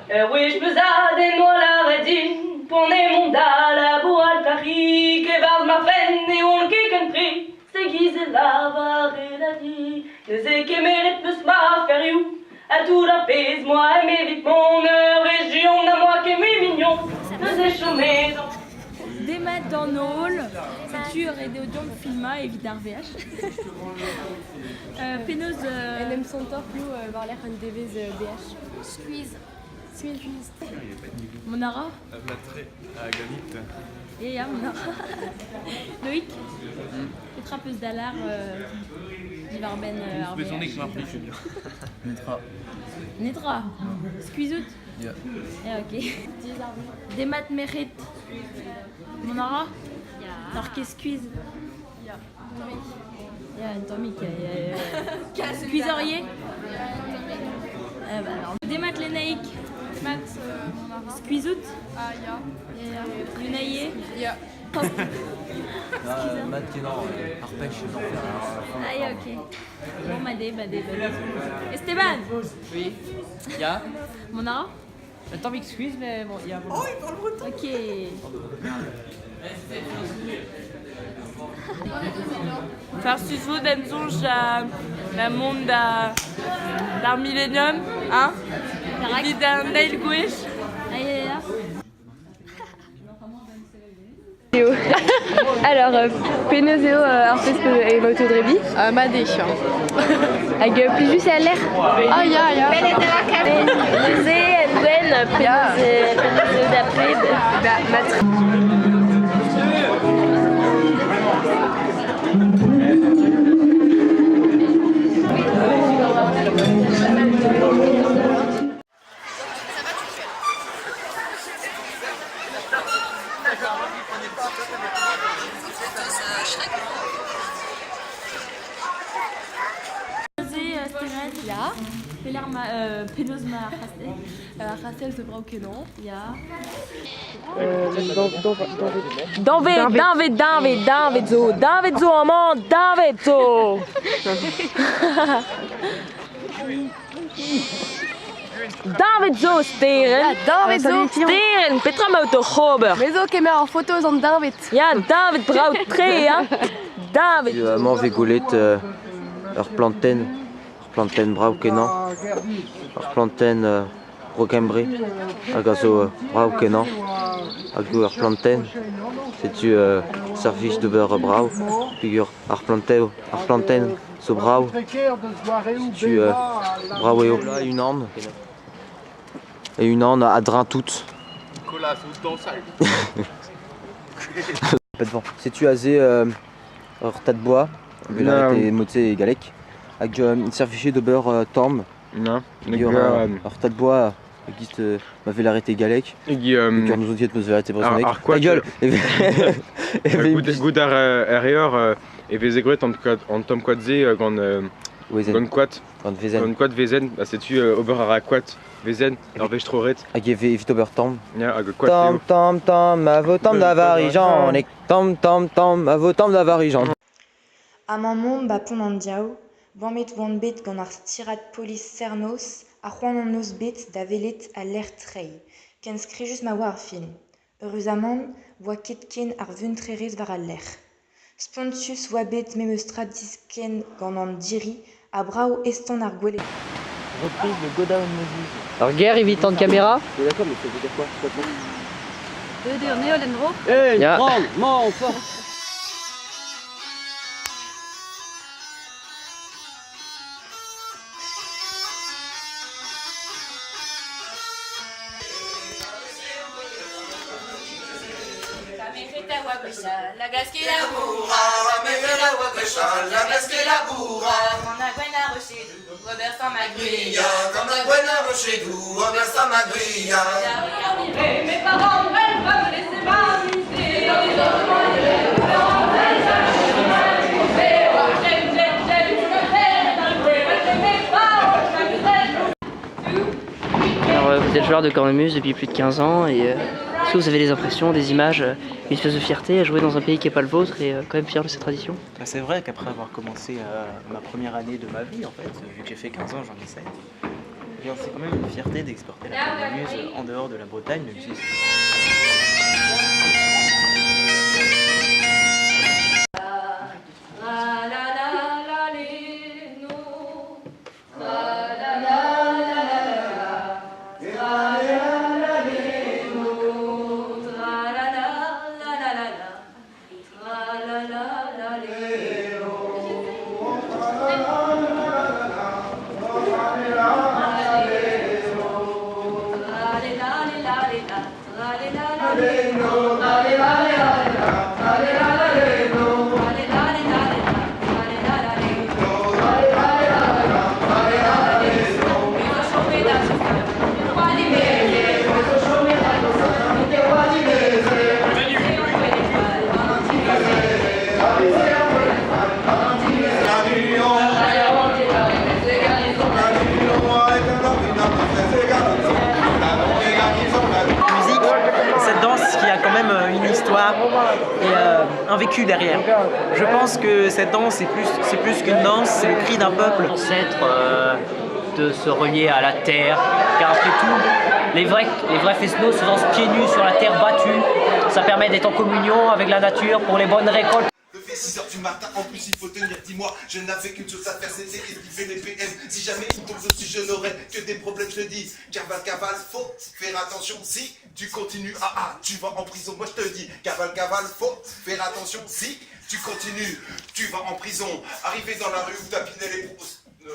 Ur wech 'meus adenn oa lâret din poan eo mont da labourat Paris e-barzh ma fenn ne oan ket ken prest e-giz e lavare da di. Neuze kemeret 'meus ma aferioù ha tout ar pezh 'moa evit mont ur wech du-hont na 'moa ket mui mignon. Neuze chomet on. Demat d'an holl, setu ret eo deomp filmañ evit ar veaj. Penaos En em santoc'h piv war-lerc'h un devezh beaj? Skuizh. Skuizh. Mont a ra? Matre ha ganit. Ya, ya, mont a ra. Loïc, petra 'peus da lâr diwar-benn ar veaj? Brezhoneg mar plij. Netra. Netra. Skuizh out? Ya. Ya, ok. Demat merc'hed. Mont a ra? N'oc'h ket skuizh? Ya. Ya, un tammig. Ya, ya. Skuizh oc'h ivez? Ah bah alors. Demat Lenaïg. Mat, mont a ra. Skuizh out? Ah ya. Ya, ya. ivez? Ya. Ah, mat kenañ, ar pech d'enfer. Ah ya, ok. Bon, madé, madé, madé. Esteban! Oui. Ya. Mont a ra? Un tammig skuizh, mais bon, ya. Bon. Ok. Farsus vo d'am soñj da mont d'ar Millennium, hein, evit an eil gwech. Ah ya, ya. Alors, penaos eo ar pezh emaout o drebiñ? Mat eo. Hag plijus eo al lec'h? Ah ya, ya. Neuze, Gwen, penaos eo da pred? Ba, mat. Neuze, Stered, Ya. pelec'h ma, penaos ma ar c'hastell? Ar c'hastell zo brav-kenañ. Ya. Dañved, dañved, dañved, dañved zo, dañved zo amañ, dañved zo. Dañved zo, Sterenn. Dañved zo. Sterenn, petra emaout oc'h ober? Me zo kemer ar foto eus an deñved. Ya, deñved brav-tre, hein. Deñved. Amañ 'vez gwelet ur plantenn, ur plantenn brav-kenañ, ur plantenn Bro-Gembre hag a zo brav-kenañ hag ur plantenn. Setu servij d'ober brav peogwir ar plantev ar plantenn zo brav. Setu brav eo. Unan e-unan a-dreñv tout. Pas de vent. Setu aze ur tad bois, vel mod-se e galleg, hag servije d'ober tamm. Non. Ur tad bois e-giz ma vez lâret e galleg. Peogwir n'ouzon ket penaos lâret e brezhoneg. Ar koad. Ta gueule! Goût ar reor e veze graet an tamm koad-se gant gant koad. Gant vezenn. Gant koad vezenn. Ba setu ober a ra koad vezenn ur wech troret. Hag e vez evit ober tamm. Ya, hag koad Tamm, eo. tamm, tamm, ma vo tamm da Vari-Janig. Tamm, tamm, tamm, ma vo tamm da Vari-Jan. Amañ 'maomp 'ba Pont an Diaoul, bamet 'oan bet gant ar stirad polis serr-noz ha c'hoant hon eus bet da welet al lec'h treiñ, ken skrijus ma oa ar film. Eüruzamant 'oa ket ken ar vuntrerezh war al lec'h. Spontus 'oa bet memestra diskenn gant an diri ha brav eston ar gwelet. Reprise de Go Down Moses. Ur ger evit an caméra? D'accord, mais ça veut dire quoi? Deuet eo an heol en-dro? Ya. Mes parents ne veulent pas me laisser m'amuser. J'aime, j'aime, j'aime, je mes parents, je m'amuserai. Alors, vous êtes joueur de cornemuse depuis plus de 15 ans et est-ce que vous avez des impressions, des images, une espèce de fierté à jouer dans un pays qui n'est pas le vôtre et quand même fier de cette tradition? Bah, c'est vrai qu'après avoir commencé ma première année de ma vie, en fait, vu que j'ai fait 15 ans, j'en ai 7. Bien, c'est quand même une fierté d'exporter la cornemuse en dehors de la Bretagne, même si Musique, cette danse qui a quand même euh, une histoire et euh, un vécu derrière. Je pense que cette danse, c'est plus, c'est plus qu'une danse, c'est le cri d'un peuple. Ancêtre euh, de se relier à la terre, car après tout, les vrais, les vrais fesnos se dansent pieds nus sur la terre battue. Ça permet d'être en communion avec la nature pour les bonnes récoltes. Levé 6h du matin, en plus il faut tenir 10 mois. Je n'avais qu'une chose à faire, c'était esquiver les PM. Si jamais ils tombent dessus, je n'aurais que des problèmes, je te dis. Cavale, cavale, faut faire attention. Si tu continues, ah ah, tu vas en prison. Moi je te dis, cavale, cavale, faut faire attention. Si tu continues, tu vas en prison. Arrivé dans la rue où tapinait les. Euh...